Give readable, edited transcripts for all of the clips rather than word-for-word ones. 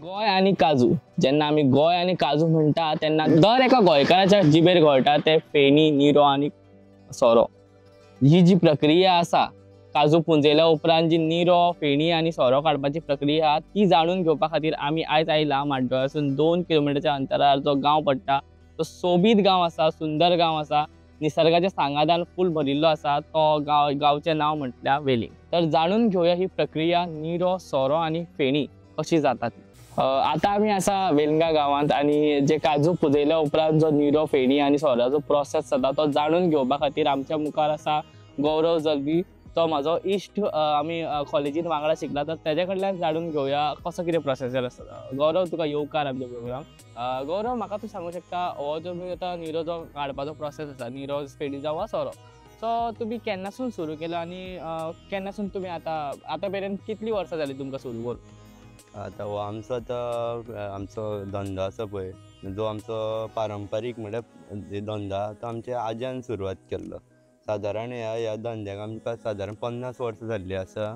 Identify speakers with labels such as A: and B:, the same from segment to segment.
A: गोंय आनी काजू, जेन्ना आमी गोंय आनी काजू म्हणटा तेन्ना दर एका गोंयकाराच्या जिबेर घोळटा ते फेणी, निरो आनी सोरो. ही जी प्रक्रिया आसा काजू पुंजयल्या उपरांत जी निरो, फेणी आनी सोरो काडपाची प्रक्रिया आहा ती जाणून घेवपा खातीर आमी आयज आयला म्हाड्डोळासून 2 किलोमिटरच्या अंतरार जो गांव पडटा तो सोबीत गांव आसा, सुंदर गांव आसा, निसर्गाच्या सांगादान फूल भरिल्लो आसा तो गांव, गांवचें नांव म्हटल्यार वेलिंग. तर जाणून घेवया ही प्रक्रिया निरो, सोरो आनी फेणी कशी जाता ती. आतां आमी आसा वेलंगा गांवांत आनी जे काजू पुजयल्या उपरांत जो निरो, फेणी आनी सोऱ्याचो प्रोसेस जाता तो जाणून घेवपा खातीर आमच्या मुखार आसा गौरव जल्बी. तो म्हाजो इश्ट, आमी कॉलेजीन वांगडा शिकला, तर तेज्या कडल्यान जाणून घेवया कसो कितें प्रोसेसर आसता. गौरव, तुका येवकार आमच्या प्रोग्राम. गौरव, म्हाका तूं सांगूंक शकता हो जो आतां निरो जो काडपाचो प्रोसेस आसा, निरो, फेणी जावं वा सोरो, सो तुमी केन्नासून सुरू केलो आनी केन्नासून तुमी आतां आतां मेरेन कितलीं वर्सां जालीं तुमकां सुरू करून?
B: आतां हो आमचो आतां आमचो धंदो आसा पळय, जो आमचो पारंपारीक म्हणल्यार धंदो आहा तो आमच्या आज्यान सुरवात केल्लो. सादारण ह्या धंद्याक आमकां सादारण 50 वर्सां जाल्लीं आसा.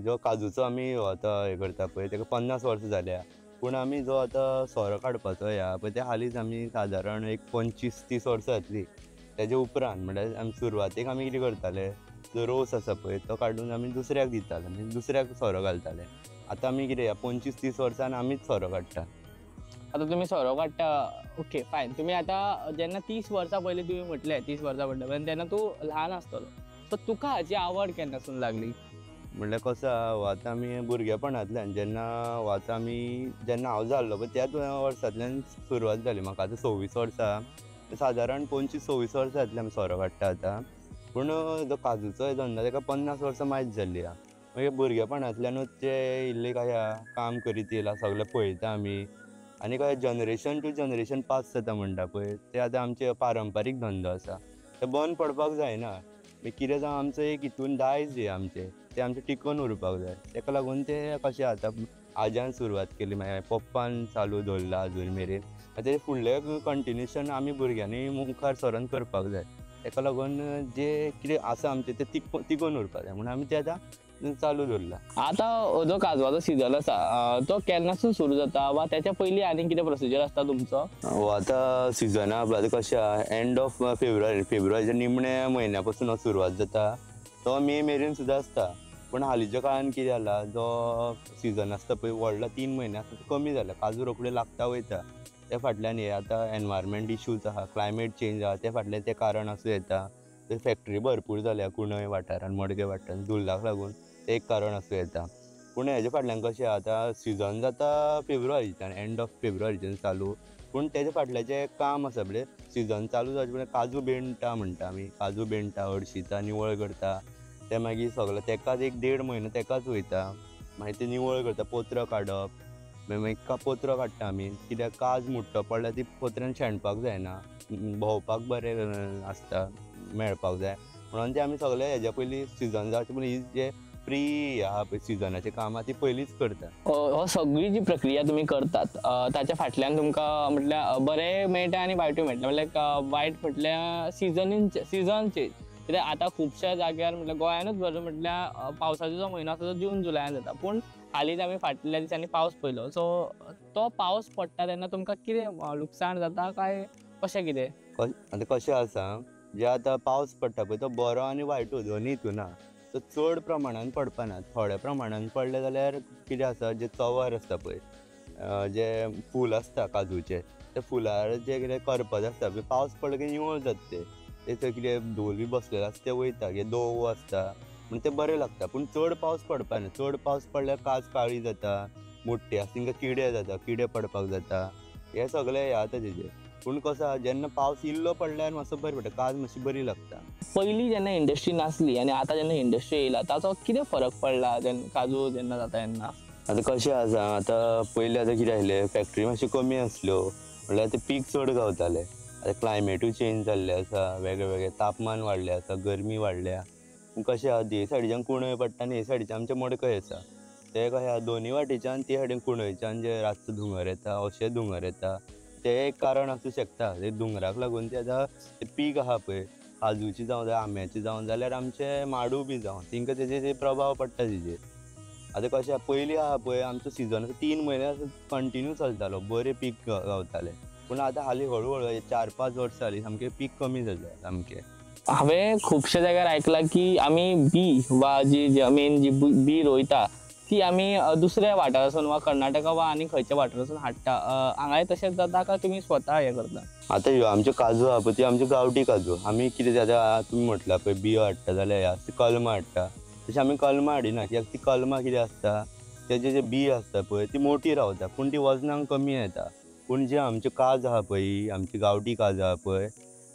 B: जो काजूचो आमी आतां हें करता पळय ताका 50 वर्सां जाल्या, पूण आमी जो आतां सोरो काडपाचो ह्या पळय ते हालींच आमी सादारण एक 25-30 वर्सां जातलीं. तेजे उपरांत म्हणल्यार आमी सुरवातेक आमी कितें करताले, जो रोस आसा पळय तो काडून आमी दुसऱ्याक दिताले, म्हणजे दुसऱ्याक सोरो घालताले. आतां आमी कितें ह्या 25-30 वर्सान आमीच सोरो काडटा.
A: आतां तुमी सोरो काडटा, ओके फायन. तुमी आतां जेन्ना 30 वर्सां पयलीं तुमी म्हटलें 30 वर्सां पडटा तेन्ना तूं ल्हान आसतलो, सो तुका हाची आवड केन्नासून लागली?
B: म्हणल्यार कसो आहा, आतां आमी भुरगेपणांतल्यान जेन्ना आतां आमी जेन्ना हांव जाल्लो पळय त्याच वर्सांतल्यान सुरवात जाली. म्हाका आतां 26 वर्सां, सादारण 25-26 वर्सां जातली आमी सोरो काडटा आतां. पूण जो काजूचो धंदो ताका 50 वर्सां मायज जाल्ली आहा. मागीर भुरगेपणांतल्यानूच ते इल्लें काय काम करीत येयला, सगळें पळयता आमी आनी काय जनरेशन टू जनरेशन पास जाता म्हणटा पळय ते आतां आमचे पारंपारीक धंदो आसा, ते बंद पडपाक जायना. मागीर कितें जावं, आमचो एक हितून दायज हें आमचें, तें आमचें टिकोवन उरपाक जाय. ताका लागून ते कशें आतां आज्यान सुरवात केली, मागीर पप्पान चालू दवरला अजून मेरेन, तेजें फुडलें कंटिन्युएशन आमी भुरग्यांनी मुखार सरोन करपाक जाय. ताका लागून जें कितें आसा आमचें तें तिगोवन उरपाक जाय म्हणून आमी तें आतां चालू दवरला.
A: आतां जो काजवाचो सिजन आसा तो केन्नासून सुरू जाता वा त्याच्या पयलीं आनी कितें प्रोसिजर आसता तुमचो?
B: हो आतां सिजन आहा आतां कशें आहा, एंड ऑफ फेब्रुवारी, फेब्रुवारीच्या निमण्या म्हयन्या पासून सुरवात जाता, तो मे मेरेन सुद्दां आसता. पूण हालींच्या काळान कितें जाला, जो सिजन आसता पळय व्हडलो 3 म्हयने आसता तो कमी जाला, काजू रोखड्यो लागता वयता. त्या फाटल्यान हे आतां एनवायरमेंट इशूज आहा, क्लायमेट चेंज आहा, त्या फाटल्यान तें कारण आसूं येता. ते फॅक्टरी भरपूर जाल्या कुंडय वाठारान, मडगे वाठारान, धुल्लाक लागून एक कारण आसूं येता. पूण हेजे फाटल्यान कशें आतां सिजन जाता फेब्रुवारीच्यान, एंड ऑफ फेब्रुवारीच्यान चालू, पूण तेजे फाटलें जें काम आसा पळय सिजन चालू जावचे पयलीं काजू बेणटा म्हणटा आमी, काजू बेणटा, हळशिता, निवळ करता, ते मागीर सगळें तेकाच 1-1.5 म्हयनो तेकाच वयता. मागीर ते निवळ करता, पोत्र काडप, मागीर पोत्र काडटा आमी, कित्याक काज मुट्टो पडल्यार ती पोत्र्यान शेणपाक जायना, भोंवपाक बरें आसता, मेळपाक जाय म्हणून ते आमी सगळे हेज्या पयलीं सिजन जावचे पयलीं ही जे प्री आहा पळय सिजनाचें काम आहा ती पयलींच करता.
A: हो सगळी जी प्रक्रिया तुमी करतात ताच्या फाटल्यान तुमकां म्हटल्यार बरें मेळटा आनी वायटूय मेळटा. म्हटल्यार वायट म्हटल्यार सिजन चेंज, कित्याक आतां खुबश्या जाग्यार म्हटल्यार गोंयानूच बरो म्हटल्यार पावसाचो जो म्हयनो आसा तो जून जुलयान जाता, पूण हालींच आमी फाटल्या दिसांनी पावस पळयलो, सो तो पावस पडटा तेन्ना तुमकां कितें लुकसाण जाता काय कशें कितें?
B: आतां कशें आसा, जे आतां पावस पडटा पळय तो बरो आनी वायटूय दोनूय हितून आहा. तो चड प्रमाणान पडपाना, थोड्या प्रमाणान पडलें जाल्यार कितें आसा, जे चंवर आसता पळय, जे फूल आसता काजूचें, ते फुलार जे कितें करपत आसता पळय, पावस पडलो की निवळ जाता तें, तेचो कितें धूल बी बसलेलो आसता तें वयता, कितें दोवो आसता म्हण तें बरें लागता. पूण चड पावस पडपाना, चड पावस पडल्यार काज काळी जाता, मोट्टी आसता तांकां किडे जाता, किडे पडपाक जाता, हें सगळें हें जाता तेजें. पूण कसो आहा, जेन्ना पावस इल्लो पडल्यार मातसो बरें पडटा, काज मातशी बरी लागता.
A: पयलीं जेन्ना इंडस्ट्री नासली आनी आतां जेन्ना इंडस्ट्री येयला ताचो कितें फरक पडला जेन्ना काजू जेन्ना जाता तेन्ना?
B: आतां कशें आसा, आतां पयलीं आतां कितें आसलें, फॅक्टरी मातश्यो कमी आसल्यो म्हणल्यार आतां पीक चड गावतालें. आतां क्लायमेटूय चेंज जाल्लें आसा, वेगळे वेगळे तापमान वाडलें आसा, गरमी वाडल्या. पूण कशें आहा, हे सायडीच्यान कुंडय पडटा आनी हे सायडीच्यान आमचें मडकय आसा, तें कशें आहा दोनूय वाटेच्यान, ते सायडीन कुंडयच्यान जे रातचो धुंगर येता, अशें धुंगर येता, तें एक कारण आसूं शकता. ते दोंगराक लागून ते आतां पीक आहा पळय काजूची जावं जाल्यार आंब्याची जावं जाल्यार आमचे माडू बी जावं, तेंकां तेजे प्रभाव पडटा तेजेर. आतां कशें पयलीं आहा पळय आमचो सिजन 3 म्हयने कंटिन्यू चलतालो, बरें पीक गावतालें. पूण आतां हालीं हळू हळू 4-5 वर्सां जालीं सामकें पीक कमी जालें सामकें.
A: हांवें खुबश्या जाग्यार आयकलां की आमी बी वा जी मेन जी बी रोयता ती आमी दुसऱ्या वाठारासून वा कर्नाटका वा आनी खंयच्या वाठारासून हाडटा. हांगाय तशेंच जाता काय तुमी स्वता हें करता?
B: आतां ह्यो आमच्यो काजू आहा पळय ती आमच्यो गांवठी काजू. आमी कितें जाता तुमी म्हटलां पळय बियो हाडटा जाल्यार कलमां हाडटा, तशें आमी कलमां हाडिना कित्याक ती कलमां कितें आसता तेजे जे बी आसता पळय ती मोटी रावता पूण ती वजनाक कमी येता. पूण जी आमच्यो काज आहा पळय आमची गांवठी काज आहा पळय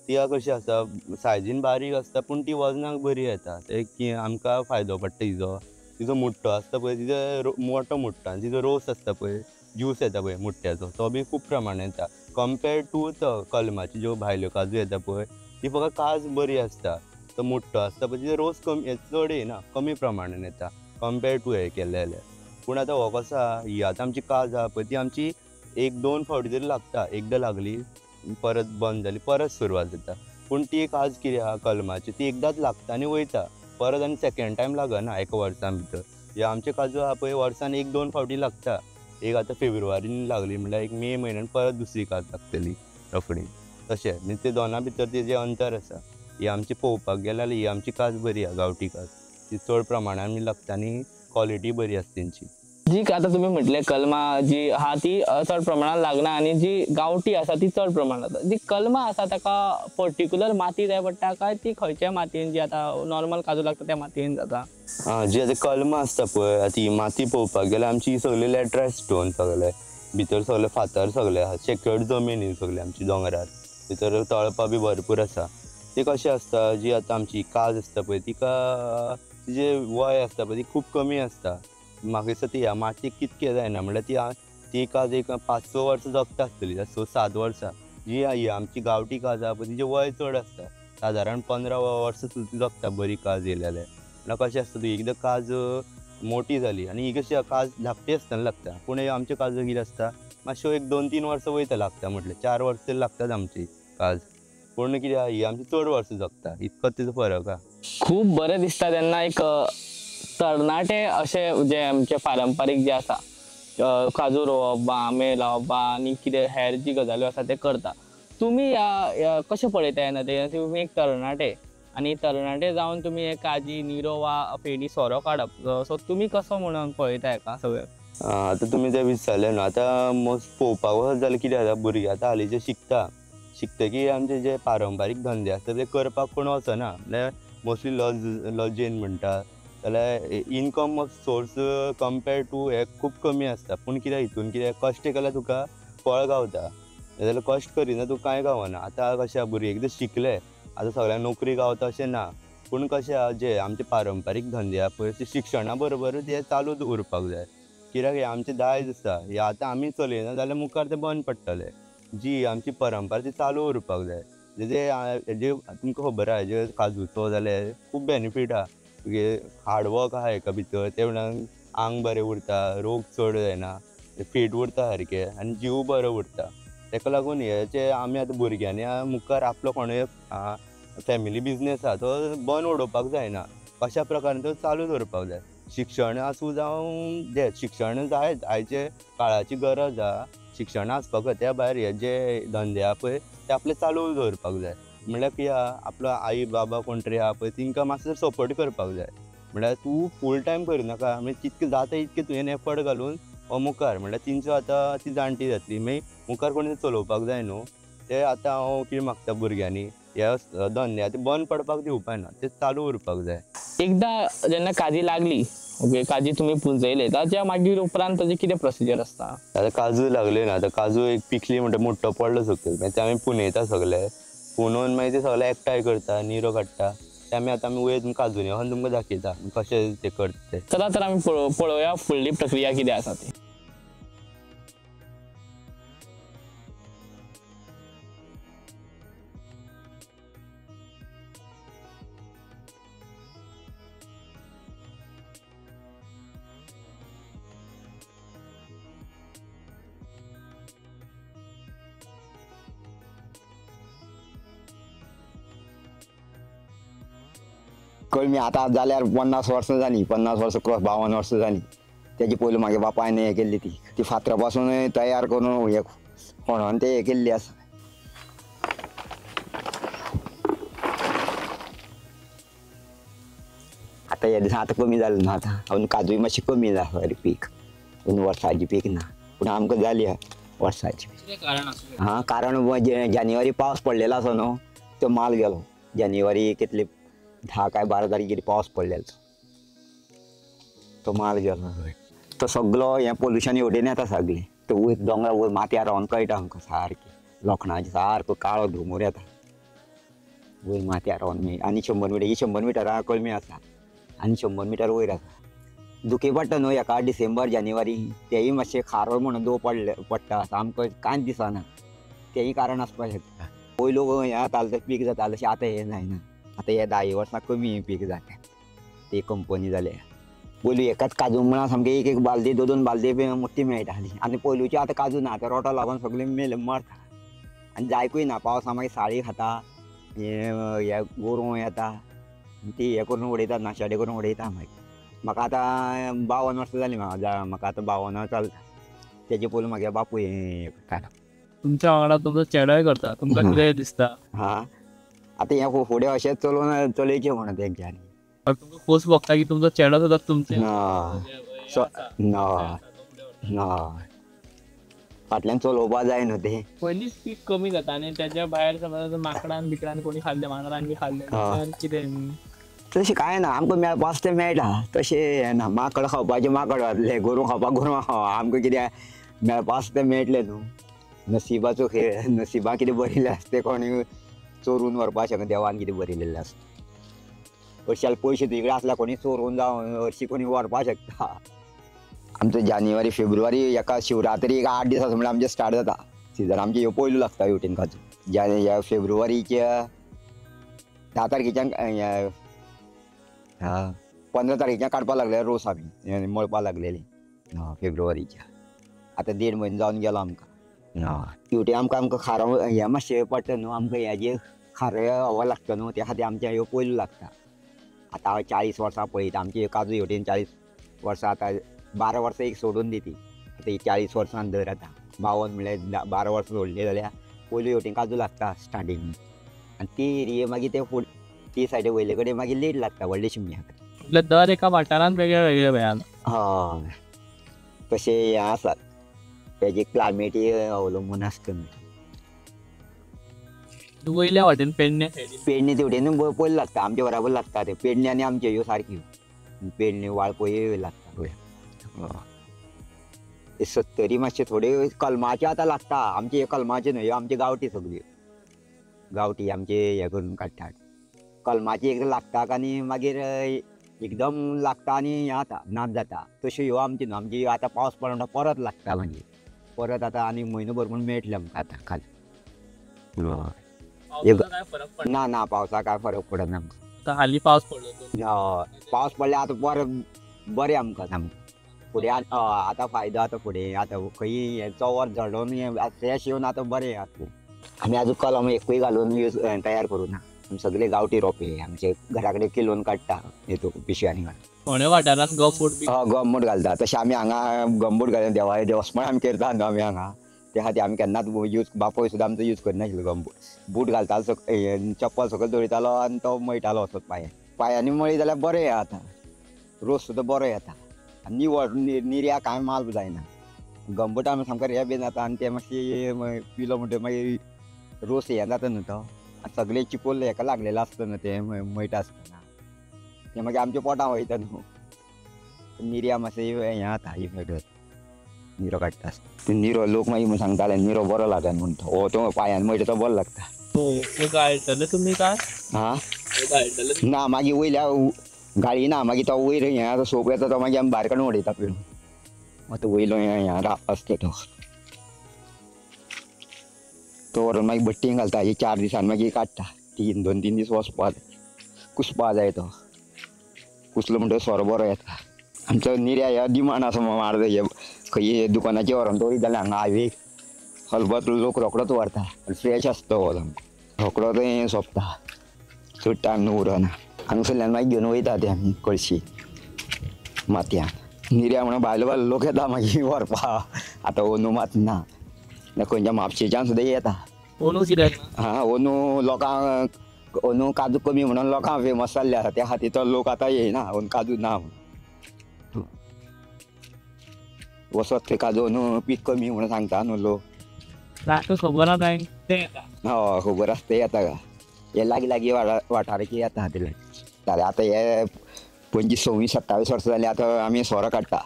B: ती कशी आसता सायजीन बारीक आसता पूण ती वजनाक बरी येता. ते आमकां फायदो पडटा तिजो. तिजो मुट्टो आसता पळय तिजो मोटो मुट्टो आनी तिजो रोस आसता पळय ज्यूस येता पळय मुट्ट्याचो तो बी खूब प्रमाणान येता कंपेर्ड टू कलमाची ज्यो भायल्यो काजू येता पळय ती फक्त काज बरी आसता, तो मुट्टो आसता पळय तिजो रोस कमी चड येना कमी प्रमाणान येता कंपेर्ड टू हें केल्लें जाल्यार. पूण आतां हो कसो आहा ही आतां आमची काज आहा पळय ती आमची 1-2 फावटी तरी लागता, एकदां लागली परत बंद जाली परत सुरवात जाता. पूण ती काज कितें आहा कलमाची ती एकदांच लागता आनी वयता परत आनी सेकेंड टायम लागना एका वर्सान भितर. हे आमचे काजू आहा पळय वर्सान 1-2 फावटी लागता. एक आतां फेब्रुवारीन लागली म्हणल्यार एक मे म्हयन्यान परत दुसरी काज लागतली रोखडी. तशें म्हणजे ते दोना भितर ते जें अंतर आसा ही आमची पळोवपाक गेल्यार जाल्यार ही आमची काज बरी आहा गांवठी काज, ती चड प्रमाणान लागता आनी क्वॉलिटी बरी आसा तेंची.
A: जी आतां तुमी म्हटलें कलमां जी आहा ती चड प्रमाणान लागना आनी जी गांवठी आसा ती चड प्रमाणान लागता. जी कलमां आसा ताका पर्टिक्युलर माती जाय पडटा काय ती खंयच्याय मातयेन जी आतां नॉर्मल काजू लागता त्या मातयेन जाता?
B: आं, जी आतां कलमां आसता पळय आतां ही माती पळोवपाक गेल्यार आमची सगळी लॅटरायट स्टोन सगळे भितर सगळे फातर सगळे आहा, शेकड जमीन ही सगळी आमची दोंगरार भितर तळपां बी भरपूर आसा. ते कशें आसता जी आतां आमची काज आसता पळय तिका तिजें वय आसता पळय ती खूब कमी आसता. म्हाका दिसता ती ह्या मातयेक कितकें जायना म्हणल्यार ती काज एक 5-6 वर्सां जगता आसतली, 6-7 वर्सां. जी ही आमची गांवठी काज आहा पळय तिजें वय चड आसता, सादारण 15 वर्सां सुद्दां जगता बरी काज येयली जाल्यार. म्हणल्यार कशें आसता ती एकदां काज मोटी जाली आनी ही कशी काज धाकटी आसतना लागता पूण ही आमच्यो काजू कितें आसता मातश्यो 1-2-3 वर्सां वयता लागता म्हटल्यार 4 वर्सां तरी लागतात आमची काज. पूण कितें आहा ही आमची चड वर्सां जगता इतकोच तिजो फरक आहा.
A: खूब बरें दिसता तेन्ना एक तरणाटे अशे जे आमचे पारंपारीक जे आसा काजू रोवप वा आंबे लावप वा आनी कितें हेर जी गजाल्यो आसा ते करता. तुमी ह्या कशें पळयता ह्या तुमी एक तरणाटे आनी तरणाटे जावन तुमी हे काजी निरो वा फेणी सोरो काडप, सो तुमी कसो म्हणून पळयता हेका सगळें?
B: आतां तुमी तें विचारलें न्हू आतां मोस्ट पळोवपाक वचत जाल्यार कितें जाता भुरगीं आतां हालींचे शिकता शिकतकीर आमचे जे पारंपारीक धंदे आसता ते करपाक कोण वचना म्हणल्यार मोस्टली लजेन म्हणटा जाल्यार income of source compared to हे खूब कमी आसता. पूण कितें हितून कितें कश्ट केल्यार तुका फळ गावता, नाजाल्यार कश्ट करिना तुका कांय गावना. आतां कशें भुरगीं एकदां शिकले आतां सगळ्यांक नोकरी गावता अशें ना, पूण कशें आहा जे आमचे पारंपारीक धंदे आहा पळय ते शिक्षणा बरोबरूच हे चालू उरपाक जाय. कित्याक हें आमचें दायज आसा, हें आतां आमी चलयना जाल्यार मुखार तें बंद पडटलें. जी आमची परंपरा ती चालू उरपाक जाय. जे तुमकां खबर आहा जे काजूचो जाल्यार खूब बेनिफीट आहा, तुगे हार्डवर्क आहा हेका भितर, ते म्हणल्यार आंग बरें उरता, रोग चड जायना, फीट उरता सारकें आनी जीव बरो उरता. तेका लागून हे जे आमी आतां भुरग्यांनी मुखार आपलो कोणूय फॅमिली बिजनेस आहा तो बंद उडोवपाक जायना, कशा प्रकारान तो चालू दवरपाक जाय. शिक्षण आसूं जावं जें शिक्षण जायच आयचे काळाची गरज आहा, शिक्षण आसपाक जाय. त्या भायर हे जे धंदे आहा पळय ते आपले चालू दवरपाक जाय. म्हणल्यार कितें आहा आपलो आई बाबा कोण तरी आहा पळय तिंकां मातसो सपोर्ट करपाक जाय. म्हणल्यार तूं फूल टायम करिनाका, म्हणजे जितकें जाता इतकें तुवें एफर्ट घालून हो मुखार म्हणल्यार तेंचो आतां ती जाणटी जातली मागीर मुखार कोणी चलोवपाक जाय न्हू. ते आतां हांव कितें मागता भुरग्यांनी ह्या धंदे आतां बंद पडपाक दिवपाक ना, ते चालू उरपाक जाय.
A: एकदां जेन्ना काजी लागली ओके काजी तुमी पुंजयले ताच्या मागीर उपरांत ताजें कितें प्रोसिजर आसता?
B: आतां काजू लागले ना, आतां काजू एक पिकली म्हणटा मोठो पडलो सकयल मागीर ते आमी पुनयता सगळे, पुनोवन मागीर ते सगळे एकठांय करता, निरो काडटा. ते आमी आतां आमी वयर काजूनी वचून तुमकां दाखयता कशें ते करता ते.
A: चला तर आमी पळोवया फुडली प्रक्रिया कितें आसा ती.
C: कळमी आतां जाल्यार 50 वर्सां जालीं, 50 वर्सां क्रॉस 52 वर्सां जालीं. तेजे पयलू म्हागे बापायन हें केल्ली ती ती फातरा पासून तयार करून हे खणोन ते हें केल्ली आसा. आतां ह्या दिसा आतां कमी जालें न्हू, आतां अजून काजूय मातशी कमी जाला पीक, अजून वर्साची पीक ना, पूण आमकां जाली वर्साची. हां, कारण जानेवारी पावस पडलेलो आसा न्हू, तो माल गेलो. जानेवारी कितले 10 काय 12 तारखेर पावस पडलेलो तो माल गेलो. तो सगळो हें पोल्युशन हेवटेन येता सगळें, तो वयर दोंगरा वयर माथ्यार रावन कळटा आमकां सारकें, लोखणाचें सारको काळो धुमूर येता वयर माथ्यार रावन. आनी 100 मिटर ही 100 मिटरां कळमी आसा आनी 100 मिटर वयर आसा. दुखी पडटा न्हू हेका डिसेंबर जानेवारी, तेय मातशें खारो म्हणून दो पडले पडटा, आमकां कांयच दिसना, तेय कारण आसपाक शकता. पयलू हें जातालें पीक जातालें तशें आतां हें जायना, आतां हे 10 वर्सां कमी पीक जाता. ती कंपनी जाल्या. पयलू एकाच काजू मुळां सामकें एक एक बालदी 2-2 बालदी मोठी मेळटाली, आनी पयलूची आतां काजू ना, आतां रोटो लागून सगळें मेले मरता आनी जायकूय ना. पावसा मागीर साळी खाता, हे गोरवां येता ती हें करून उडयता, नाशाडे करून उडयता. मागीर म्हाका आतां 52 वर्सां जालीं, म्हाका आतां 52 चलता. तेजे पयलू म्हागे बापूय हें करतालो.
A: तुमच्या वांगडा तुमचो चेडोय करता, तुमकां कितें दिसता?
C: हां, आतां हें फुडें अशेंच चलोवन चलयचें म्हणून तेंच्यांनी.
A: तुमकां खोस भोगता की तुमचो चेडो सुद्दां तुमचें
C: ना ना फाटल्यान चलोवपा जाय न्हू तें.
A: पयलींच पीक कमी जाता आनी तेच्या भायर समज माकडान बिकडान कोणी खाल्लें, मांजरान बी खाल्लें कितें
C: तशें कांय ना, आमकां मेळपा तें मेळटा, तशें हें ना. माकड खावपाचें माकड खातलें, गोरवां खावपाक गोरवां खावप, आमकां कितें मेळपा आसा तें मेळटलें न्हू. नशिबाचो खेळ, नशिबा कितें बरयल्लें आसता तें कोणी चोरून व्हरपाक शकना, देवान कितें बरयलेलें आसता. हरशीं पयशे तुजे कडेन आसल्यार कोणी चोरून जावं हरशीं कोणी व्हरपाक शकता. आमचो जानेवारी फेब्रुवारी एका शिवरात्री एक 8 दीस आसा म्हणल्यार आमचें स्टार्ट जाता सिजन. आमचें ह्यो पयलू लागता हेवटेन काजू. ह्या फेब्रुवारीच्या 10 तारखेच्यान 15 तारखेच्यान काडपाक लागले रोस आमी, मळपाक लागलेली फेब्रुवारीच्या. आतां 1.5 म्हयनो जावन गेलो आमकां. हेवटेन आमकां आमकां खारो हें मातशें पडटा न्हू, आमकां हेजे खारो हवा लागता न्हू, त्या खातीर आमचें ह्यो पयलू लागता. आतां हांव 40 वर्सां पळयता आमची काजू हेवटेन 40 वर्सां, आतां 12 वर्सां एक सोडून दिती, आतां ही 40 वर्सां धर, आतां 52 म्हणल्यार 12 वर्सां सोडली जाल्यार पयलू हेवटेन काजू लागता स्टार्टींग, आनी ती एरिये मागीर ते फुड ती सायडी वयले कडेन मागीर लेट लागता व्हडले शिमग्याक.
A: म्हटल्यार दर एका वाठारांत वेगळे वेगळे वेळान
C: हय तशें हें आसा, तेजे क्लायमेटी अवलंबून आसता.
A: वयल्या वाटेन पेडणे
C: पेडणे तेवटेन पयलीं लागता, आमच्या बराबर लागता ते पेडणे आनी आमचे ह्यो सारक्यो पेडणे वाळपय लागता. पळय सत्तरी मातशे थोडे कलमाचे आतां लागता, आमचे हे कलमाचे न्हय, आमचे गांवठी सगळ्यो गांवठी आमचे हे करून काडटात. कलमाची एक लागता आनी मागीर एकदम लागता आनी हें जाता नाच जाता. तश्यो ह्यो आमच्यो न्हू, आमची आतां पावस पडलो परत लागता, मागीर परत आतां आनी म्हयनो भर म्हूण मेळटलें आमकां आतां खाली. ना ना पावसाक काय फरक पडना आमकां.
A: हालीं पावस पडलो,
C: हय पावस पडल्यार आतां बरें बरें आमकां सामकें फुडें आतां फायदो. आतां फुडें आतां खंयी चवर झडोवन फ्रेश येवन आतां बरें आतां. आमी आजून कलम एकूय घालून यूज तयार करूं ना, आमी सगळे गांवठी रोपे आमचे घरा कडेन किलोवन काडटा हेतू पिशव्यांनी घालून.
A: फोंड्या वाठारांत गमबूट
C: हय गमबूट घालता, तशें आमी हांगा गमबूट घालून देवा देवस्पण आमी करता न्हू आमी हांगा, त्या खातीर आमी केन्नाच यूज बापूय सुद्दां आमचो यूज करनाशिल्लो गमबूट. बूट घालतालो, चप्पल सकयल दवरितालो आनी तो मळटालो असोच पांयान. पांयांनी मळी जाल्यार बरें आतां रोस सुद्दां बरो येता आनी निवळ निऱ्या कांय माल जायना. गमबुटान सामको रेबे बीन जाता आनी ते मातशें पिलो म्हणटकीर मागीर रोस हें जाता न्हू, तो सगळें चिपोल हेका लागलेलें आसता न्हू तें मळटा आसतना तें मागीर आमच्या पोटां वयता न्हू. निऱ्या मातशें हें जाता इफेक्ट जाता निरो काडटा आसतना. निरो लोक मागीर सांगताले निरो बरो लागना म्हणटा, हो तो पांयान मळटा तो बरो लागता.
A: गाळटले तुमी काय?
C: हां ना मागीर वयल्या गाळी ना, मागीर तो वयर हें आतां सोप येता तो मागीर आमी भायर काडून उडयता पिळून. आतां वयलो हें आसता तो तो व्हरून मागीर भट्टीन घालता, हे 4 दिसान मागीर काडटा, 2-3 दीस वचपा कुसपा जाय तो, कुसलो म्हणटकीर सोरो बरो येता. आमचो निऱ्या ह्या डिमांड आसा मार्द हे खंय दुकानाचेर व्हरोन दवरीत जाल्यार हांगा हायवेक हलबत लोक रोकडोच व्हरता, फ्रेश आसता हो सामको, रोकडोच हें सोंपता, चड टायम न्हू उरना. हांगासरल्यान मागीर घेवन वयता ते आमी कळशी मातयान निऱ्या म्हणून भायलो भायलो लोक येता मागीर व्हरपा. आतां ओनू मात ना, खंयच्या म्हापशेच्यान सुद्दां येता.
A: ओनू कित्याक?
C: हां, ओनू लोकांक ओनू काजू कमी म्हणून लोकांक फेमस जाल्ले आसा, त्या खातीर तो लोक आतां येयना ओनू काजू ना म्हणून. वचत थंय काजू ओनू पीक कमी म्हणून सांगता न्हू लोक.
A: खबर आसा ते येता.
C: हय, खबर आसा ते येता. हे लागीं लागीं वाठाराची येता ते. आतां हे 25, 26, 27 वर्सां जालीं आतां आमी सोरो काडटा.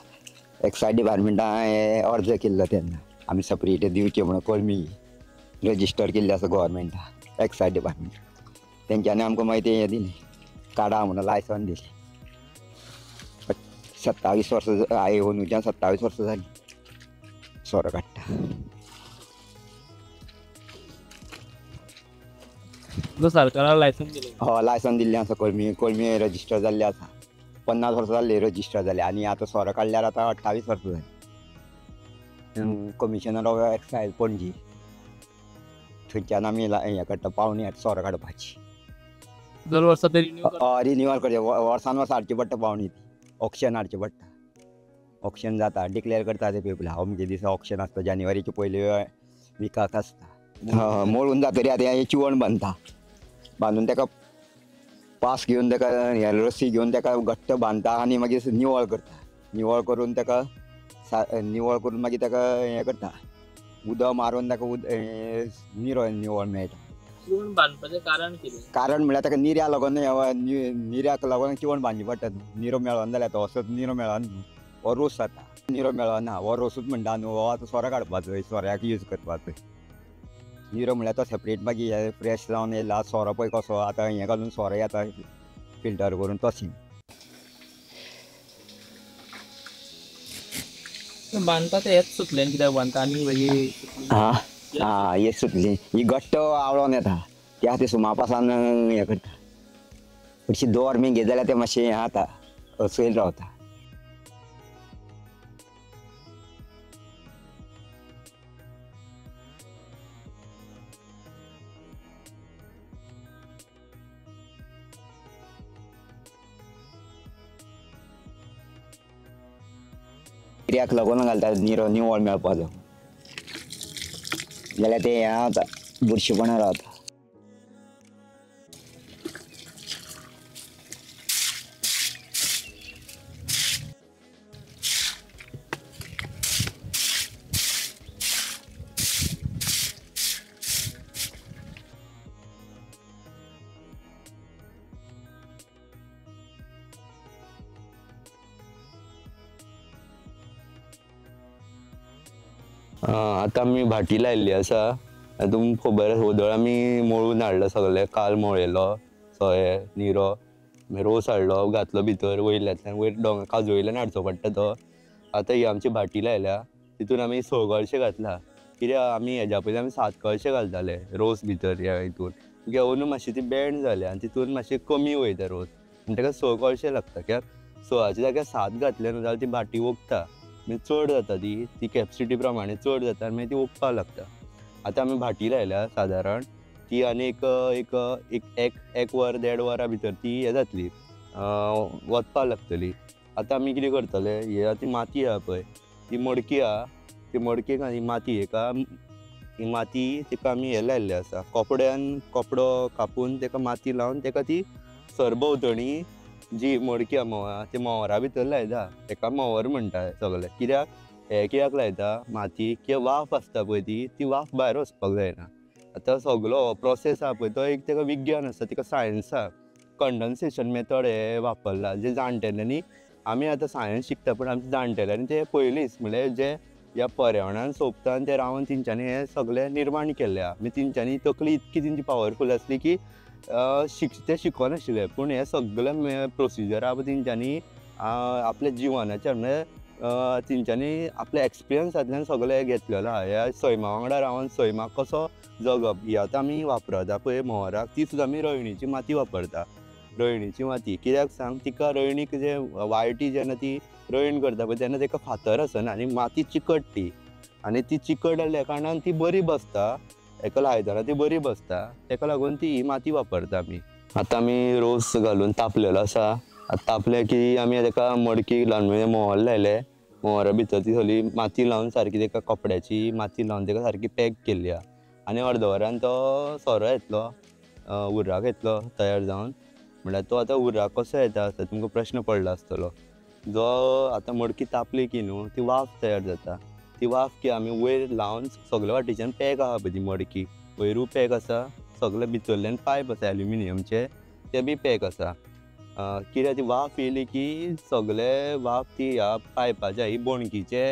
C: एक्सायज डिपार्टमेंटान हे अर्ज केल्लो तेन्ना आमी सेपरेट दिवचे म्हणून कळमी रजिस्टर केल्ले आसा गोवोरमेंटान, एक्सायज डिपार्टमेंट. तेंच्यांनी आमकां मागीर तें हें दिलें, काडा म्हणून लायसन दिलें. 27 वर्सां हांवें अंदूच्यान 27 वर्सां जालीं सोरो काडटा.
A: सरकारान लायसन दिलें?
C: हय, लायसन दिल्लें आसा. कळमी कळमी रजिस्टर जाल्लें आसा. 50 वर्सां जाल्लीं रजिस्टर जालें आनी आतां सोरो काडल्यार आतां 28 वर्सां जालीं. कमिशनर ऑफ एक्सायज पणजी, थंयच्यान आमी हें काडटा पावणी सोरो काडपाची.
A: दर वर्सा ते
C: रिन्यूअल करचें, वर्सान वर्स हाडची पडटा पावणी, ती ऑक्शन हाडचें पडटा. ऑक्शन जाता, डिक्लेअर करता ते पेपला अमके दिसा ऑक्शन आसता, जानेवारीचे पयले विकाक आसता. मोळून जातरी आतां हें चिवण बांदता, बांदून ताका पास घेवन ताका रस्सी घेवन ताका घट्ट बांदता आनी मागीर निवळ करता. निवळ करून ताका निवळ करून मागीर ताका हें करता, उदक मारून ताका निरो निवळ मेळटा.
A: चिवण बांदपाचें कारण कितें?
C: कारण म्हणल्यार ताका निऱ्या लागून, निऱ्याक लागून चिवण बांदची पडटा. निरो मेळना जाल्यार तो असोच निरो मेळना न्हू, हो रोस जाता. निरो मेळना, हो रोसूच म्हणटा न्हू, हो आतां सोरो काडपाचो, सोऱ्याक यूज करपाचो. निरो म्हणल्यार तो सेपरेट मागीर फ्रेश जावन येयला सोरो पळय कसो आतां हें घालून सोरो येता फिल्टर करून तशें.
A: बांदता ते हेच सुतलें कित्याक बांदता आनी मागीर?
C: हां हां, हे सुतली ही घट्ट आवळोन येता, त्या खातीर सुमापासान हें करता. हरशीं दोर बी घेत जाल्यार तें मातशें हें जाता, सैल रावता. निऱ्याक लागून घालता निरो निवळ मेळपाचो, जाल्यार तें हें जाता, बुरशेपणां रावता.
B: आतां आमी भाटी लायिल्ली आसा. तुमकां खबर आसा वोदोळ आमी मळून हाडलो सगळें, काल मळयलो सोये निरो, रोस हाडलो घातलो भितर वयल्यांतल्यान वयर दोंगर काजू वयल्यान हाडचो पडटा तो. आतां ही आमची भाटी लायल्या, तितून आमी 6 कळशे घातला. कित्याक आमी हेज्या पयलीं आमी 7 कळशे घालताले रोस भितर ह्या हितून, कित्याक अंदू मातशी ती बेंड जाल्या आनी तितून मातशें कमी वयता रोस, आनी ताका 6 कळशे लागता. कित्याक 6च्या जाग्यार 7 घातले न्हू जाल्यार ती भाटी वोगता, मागीर चड जाता ती, ती कॅपसिटी प्रमाणे चड जाता आनी मागीर ती ओंकपाक लागता. आतां आमी भाटी लायल्या सादारण ती आनी एक एक एक एक वर देड वरा भितर ती हें जातली, वचपाक लागतली. आतां आमी कितें करतले, ही आतां माती आहा पळय, ती मडकी आहा, ती मडकेक ही माती एका ही माती तिका आमी हें लायिल्लें आसा, कपड्यान कपडो कापून ताका माती लावन ताका ती सरभोंवतणी जी मडकी आहा म्होंवा ती म्होंवरा भितर लायता. ताका म्होंवर म्हणटा सगळे. कित्याक हें कित्याक लायता माती, कित्याक वाफ आसता पळय ती, ती वाफ भायर वचपाक जायना. आतां सगलो प्रोसेस आहा पळय तो एक ताका विज्ञान आसा, तिका सायन्स आहा. कंडन्सेशन मेथड हें वापरला जे जाणटेल्यांनी, आमी आतां सायन्स शिकता पूण आमच्या जाणटेल्यांनी ते पयलींच म्हणल्यार जे ह्या पर्यावरणान सोंपता आनी ते रावन तेंच्यांनी हें सगळें निर्माण केल्लें आहा. मागीर तेंच्यांनी तकली इतकी तेंची पावरफूल आसली की ते शिकोनाशिल्ले, पूण हें सगळें प्रोसिजर आहा पळय तेंच्यांनी आपल्या जिवनाचेर म्हणल्यार तेंच्यांनी आपल्या एक्सपिरियन्सांतल्यान सगळें घेतलेलो आहा. ह्या सैमा वांगडा रावन सैमाक कसो जगप ही आतां आमी वापरता पळय म्होंवराक, ती सुद्दां आमी रोयणीची माती वापरता. रोयणीची माती कित्याक सांग, तिका रोयणीक जे वाळटी जेन्ना ती रोयण करता पळय तेन्ना ताका फातर आसना आनी माती चिकट ती, आनी ती चिकट जाल्ल्या कारणान ती बरी बसता, एका लायतना ती बरी बसता, ताका लागून ती ही माती वापरता आमी. आतां आमी रोस घालून तापलेलो आसा, आतां तापले की आमी ताका मडकी लावन म्हणजे मोहर लायले, मोहरा भितर ती सगळी माती लावन सारकी ताका कपड्याची माती लावन ताका सारकी पॅक केल्ली आहा. आनी अर्द वरान तो सोरो येतलो, उर्राक येतलो तयार जावन. म्हणल्यार तो आतां उर्राक कसो येता आसता तुमकां प्रश्न पडला आसतलो. जो आतां मडकी तापली की न्हू ती वाफ तयार जाता, ती वाफ की आमी वयर लावन सगळे वाटेच्यान पॅक आहा पळय ती मडकी, वयरूय पॅक आसा, सगळे भितरल्यान पायप आसा एल्युमिनियमचे ते बी पॅक आसा. कित्याक ती वाफ येयली की सगळे वाफ ती ह्या पायपाच्या ही बोणकीचे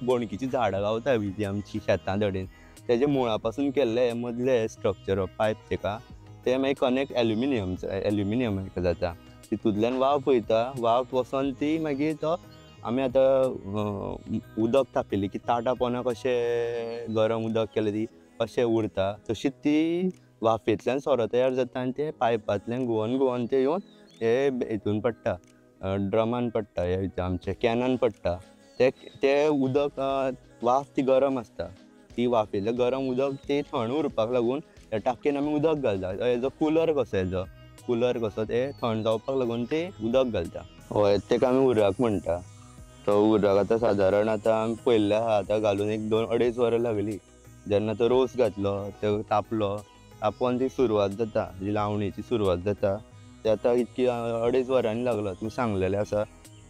B: बोणकीची झाडां गावता ती आमची शेतां धडेन, तेजे मुळा पासून केल्ले मदले स्ट्रक्चर पायप तेका ते मागीर कनेक्ट एल्युमिनियमचो एल्युमिनियम जाता, तितूंतल्यान वाफ वयता, वाफ वचोन ती मागीर तो आमी आतां उदक तापिल्ली की ताटा पोना कशें गरम उदक केलें ती कशें उरता तशीच ती वाफेंतल्यान सोरो तयार जाता आनी ते पायपांतल्यान घुंवन घुंवन ते येवन हे हितून पडटा, ड्रमान पडटा, हे आमच्या कॅनान पडटा. ते ते उदक वाफ ती गरम आसता, ती वाफेंतलें गरम उदक ते थंड उरपाक लागून त्या टाकयेन आमी उदक घालता. हेजो कुलर कसो, हेजो कुलर कसो ते थंड जावपाक लागून ते उदक घालता. हय, तेका आमी उर्राक म्हणटा. तो उर्राक आतां सादारण आतां आमी पळयल्ले आहा, आतां घालून एक 2-2.5 वरां लागली. जेन्ना तो रोस घातलो, तो तापलो, तापोवन ती सुरवात जाता, जी लावणेची सुरवात जाता. ते आतां इतकी 2.5 वरांनी लागलो. तुमी सांगलेलें आसा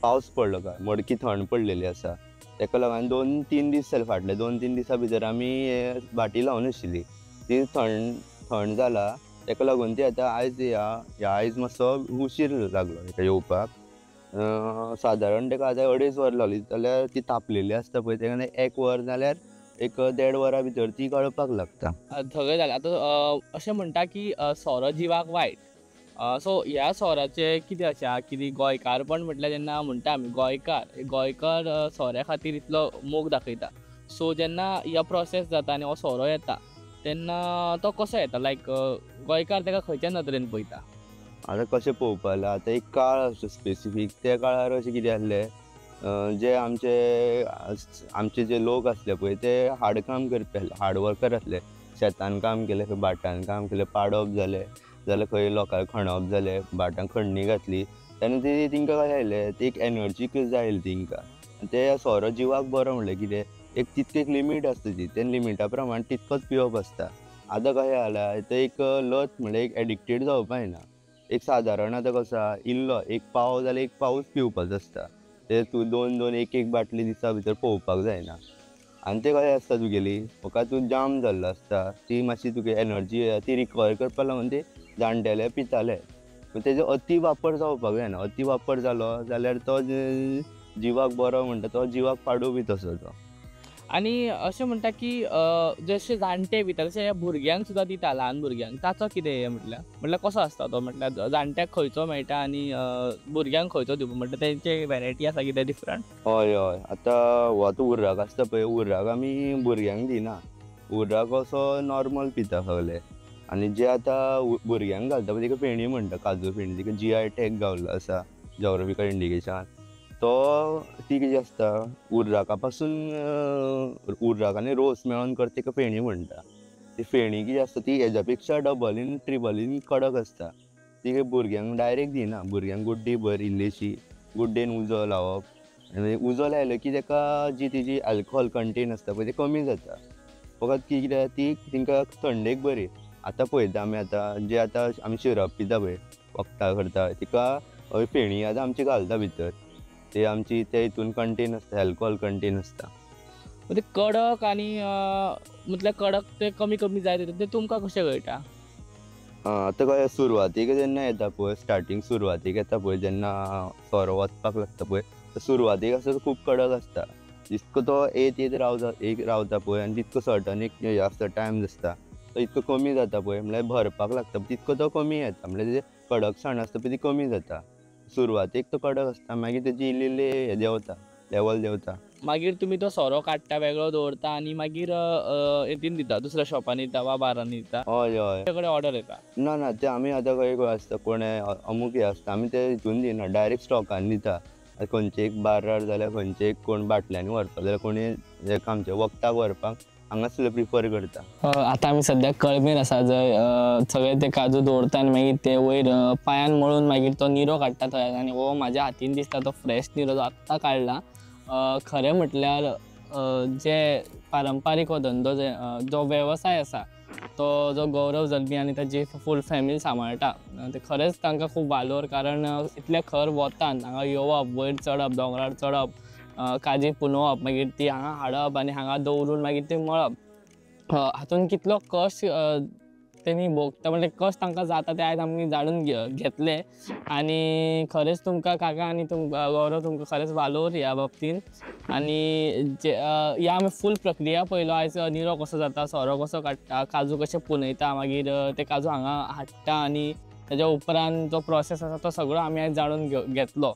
B: पावस पडलो काय मडकी थंड पडलेली आसा, तेका लागून 2-3 दीस जाले, फाटले 2-3 दिसां भितर आमी भाटी लावन आशिल्ली, ती थंड थंड जाला, तेका लागून ती आतां आयज ह्या आयज मातसो उशीर लागलो तेका येवपाक. सादारण तेका आतां 2.5 वरां लागली जाल्यार ती तापलेली आसता पळय, तेका 1 वर जाल्यार 1-1.5 वरां भितर ती गळपाक लागता.
A: सगळें जालें. आतां अशें म्हणटा की सोरो जिवाक वायट, सो ह्या सोराचें कितें अशें कितें गोंयकारपण म्हटल्यार जेन्ना म्हणटा आमी गोंयकार, गोंयकार सोऱ्या खातीर इतलो मोग दाखयता. सो जेन्ना ह्या प्रोसेस जाता आनी हो सोरो येता तेन्ना तो कसो येता, लायक गोंयकार ताका खंयच्या नदरेन पळयता?
B: आतां कशें पळोवपाक जाल्यार आतां एक काळ आसता स्पेसिफीक, त्या काळार अशें कितें आसलें, जे आमचे आमचे जे लोक आसले पळय ते हार्ड काम करपी आसले, हार्ड वर्कर आसले. शेतान काम केलें, खंय भाटान काम केलें, पाडप जालें जाल्यार खंय लोकांक खणप जालें, भाटान खणणी घातली तेन्ना ती तेंकां कशें आयलें, ती एक एनर्जी जाय आयली तेंकां. ते सोरो जिवाक बरो म्हणलें कितें एक तितकी एक लिमीट आसता ती, ते लिमिटा प्रमाण तितकोच पिवप आसता. आतां कशें जालां तें एक लत म्हणल्यार एक एडिक्टेड जावपा जायना. एक सादारण आतां कसो आहा, इल्लो एक पाव जाल्यार एक पावूच पिवपाचो आसता, ते तूं 2-2 1-1 बाटली दिसा भितर पळोवपाक जायना. आनी तें कशें आसता तुगेली फकत तूं जाम जाल्लो आसता, ती मातशी तुगे एनर्जी ती रिकवर करपाक लागून ती जाणटेले पिताले. पूण तेजो अति वापर जावपाक जायना. अति वापर जालो जाल्यार तो जिवाक बरो म्हणटा तो जिवाक पाडू बी तसो तो.
A: आनी अशें म्हणटा की जशे जाणटे पिता तशें भुरग्यांक सुद्दां दिता, ल्हान भुरग्यांक, ताचो कितें हें म्हटल्यार म्हटल्यार कसो आसता तो, म्हटल्यार जाणट्याक खंयचो मेळटा आनी भुरग्यांक खंयचो दिवप, म्हटल्यार तेंचे वेरायटी आसा कितें डिफरंट?
B: हय हय, आतां हो आतां उर्राक आसता पळय, उर्राक आमी भुरग्यांक दिना, उर्राक असो नॉर्मल पिता सगळे. आनी जे आतां भुरग्यांक घालता पळय तेका फेणी म्हणटा, काजू फेणी, तिका GI tag गावल्लो आसा, जॉग्राफिकल इंडिकेशन. तो ती कितें आसता उर्राका पासून उर्राक आनी रोस मेळोन करता तेका फेणी म्हणटा. ती फेणी कितें आसता ती हेज्या पेक्षा डबलीन ट्रिबलीन कडक आसता, ती भुरग्यांक डायरेक्ट दिना. भुरग्यांक गुड्डी भर इल्लीशी गुड्डेन उजो लावप, आनी उजो लायलो की तेका जी तेजी अल्कोहोल कंटेन आसता पळय ते कमी जाता. फकत ती कितें ती तेंकां थंडेक बरी. आतां पळयता आमी आतां जे आतां आमी शिरप पिता पळय वखदां करता तिका फेणी आतां आमची घालता भितर, ते आमची ते हितून कंटेन आसता, अल्कोहोल कंटेन आसता.
A: ते कडक आनी म्हटल्यार कडक ते कमी कमी जायत ते तुमकां कशें कळटा?
B: आतां कशें सुरवातीक जेन्ना येता पळय, स्टार्टींग सुरवातीक येता पळय जेन्ना सोरो वचपाक लागता पळय, सुरवातीक आसता तो खूब कडक आसता. जितको तो येत येत रावता एक रावता पळय आनी तितको सर्टन एक हें आसता टायम आसता तो इतको कमी जाता पळय, म्हणल्यार भरपाक लागता तितको तो कमी येता, म्हणल्यार तेजे कडकसाण आसता पळय ती कमी जाता. सुरवातीक तो कडक आसता, मागीर तेजी इल्ली इल्ली हें देंवता, लेवल देंवता.
A: मागीर तुमी तो सोरो काडटा, वेगळो दवरता आनी मागीर हेतून दिता, दुसऱ्या शॉपांनी दिता वा बारांनी दिता?
B: हय हय,
A: कडेन ऑर्डर येता?
B: ना ना, ते आमी आतां खंय खंय आसता कोण अमूक हें आसता आमी ते हितून दिना, डायरेक्ट स्टॉकान दिता. खंयचे एक बार्रार जाल्यार खंयचे एक कोण बाटल्यांनी व्हरपाक जाल्यार कोणी आमच्या वखदाक व्हरपाक हांगासरले प्रिफर करता.
A: आतां आमी सद्याक कळमेर आसा जंय सगळे ते काजू दवरता आनी मागीर ते वयर पांयान मळून मागीर तो निरो काडटा थंय. आनी हो म्हाज्या हातीन दिसता तो फ्रेश निरो जो आत्तां काडला. खरें म्हटल्यार जे पारंपारीक हो धंदो जे जो वेवसाय आसा तो जो गौरव जल्मी आनी ताजी फूल फॅमिली सांबाळटा ते खरेंच तांकां खूब वालोर. कारण इतल्या खर वतान हांगा येवप, वयर चडप, दोंगरार चडप, काजी पुनोवप, मागीर ती हांगा हाडप आनी हांगा दवरून मागीर ती मळप, हातून कितलो कश्ट तेणी भोगता, म्हणजे कश्ट तांकां जाता ते आयज आमी जाणून घेतले. आनी खरेंच तुमकां काका आनी तुमकां गौरव तुमकां खरेंच वालोर ह्या बाबतीन. आनी जे ह्या आमी फूल प्रक्रिया पळयलो आयज, निरो कसो जाता, सोरो कसो काडटा, काजू कशे पुनयता, मागीर ते काजू हांगा हाडटा आनी तेज्या उपरांत जो प्रोसेस आसा तो सगळो आमी आयज जाणून घेतलो.